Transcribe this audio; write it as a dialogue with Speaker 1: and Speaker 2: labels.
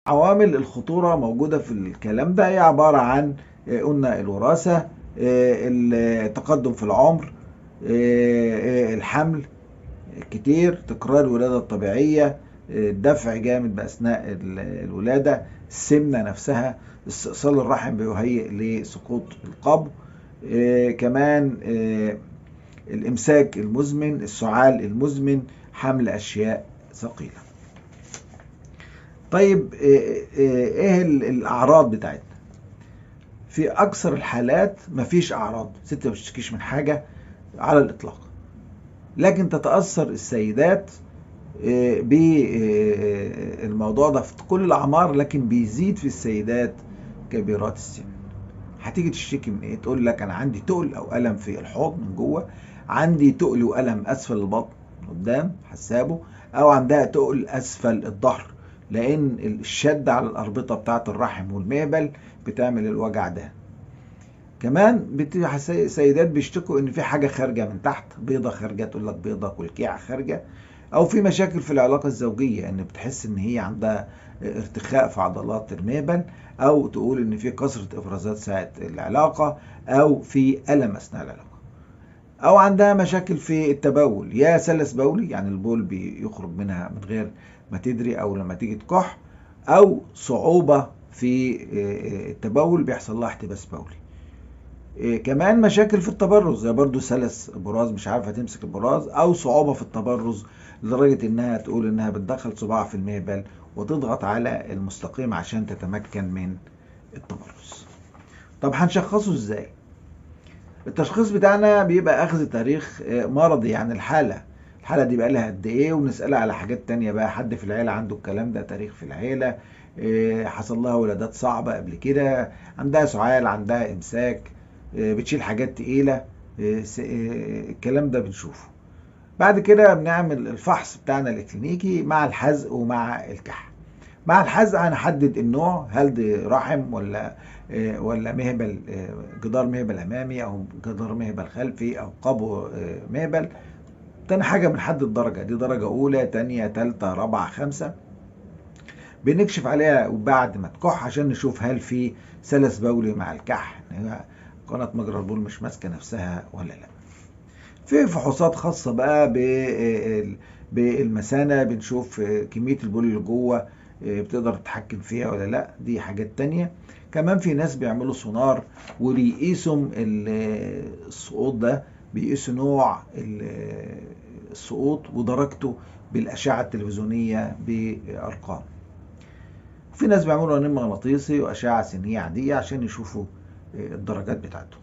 Speaker 1: عوامل الخطورة موجودة في الكلام ده، هي عبارة عن قلنا الوراثة، التقدم في العمر، الحمل كتير، تكرار الولادة الطبيعية، الدفع جامد بأثناء الولادة، السمنة نفسها، استئصال الرحم بيهيئ لسقوط القبو، كمان الإمساك المزمن، السعال المزمن، حمل أشياء ثقيلة. طيب ايه الأعراض بتاعتنا؟ في أكثر الحالات مفيش أعراض، ست ما بتشتكيش من حاجة على الإطلاق، لكن تتأثر السيدات بالموضوع ده في كل الأعمار، لكن بيزيد في السيدات كبيرات السن. هتيجي تشتكي من ايه؟ تقول لك انا عندي تقل او الم في الحوض من جوه، عندي تقل والم اسفل البطن قدام حسابه، او عندها تقل اسفل الظهر، لان الشد على الاربطه بتاعه الرحم والمهبل بتعمل الوجع ده. كمان سيدات بيشتكوا ان في حاجة خارجه من تحت، بيضة خارجه، تقول لك بيضة كلكيعه خارجه، او في مشاكل في العلاقة الزوجية، ان بتحس ان هي عندها ارتخاء في عضلات المهبل، او تقول ان في كثرة افرازات ساعة العلاقة، او في الم اثناء العلاقة، او عندها مشاكل في التبول، يا سلس بولي يعني البول بيخرج منها من غير ما تدري او لما تيجي تكح، او صعوبة في التبول بيحصل لها احتباس بولي. كمان مشاكل في التبرز، زي برضو سلس براز مش عارفه تمسك البراز، او صعوبة في التبرز لدرجة انها تقول انها بتدخل صباعها في المهبل وتضغط على المستقيم عشان تتمكن من التبرز. طب هنشخصه ازاي؟ التشخيص بتاعنا بيبقى اخذ تاريخ مرضي، يعني الحالة دي بقى لها قد ايه، ونسألها على حاجات تانية بقى، حد في العيلة عنده الكلام ده، تاريخ في العيلة، حصل لها ولادات صعبة قبل كده، عندها سعال، عندها امساك، بتشيل حاجات تقيلة، الكلام ده بنشوفه. بعد كده بنعمل الفحص بتاعنا الكلينيكي مع الحزق ومع الكح. مع الحزق هنحدد النوع، هل دي رحم ولا مهبل، جدار مهبل امامي او جدار مهبل خلفي او قبو مهبل. تاني حاجة بنحدد درجة، دي درجة أولى، تانية، تالتة، رابعة، خمسة. بنكشف عليها وبعد ما تكح عشان نشوف هل في سلس بولي مع الكح، قناة مجرى البول مش ماسكة نفسها ولا لا. في فحوصات خاصة بقى بالمثانة، بنشوف كمية البول اللي جوه بتقدر تتحكم فيها ولا لا، دي حاجات تانية. كمان في ناس بيعملوا سونار وبيقيسوا السقوط ده، بيقيسوا نوع السقوط ودرجته بالأشعة التلفزيونية بأرقام. في ناس بيعملوا رنين مغناطيسي وأشعة سينية عادية عشان يشوفوا الدرجات بتاعته.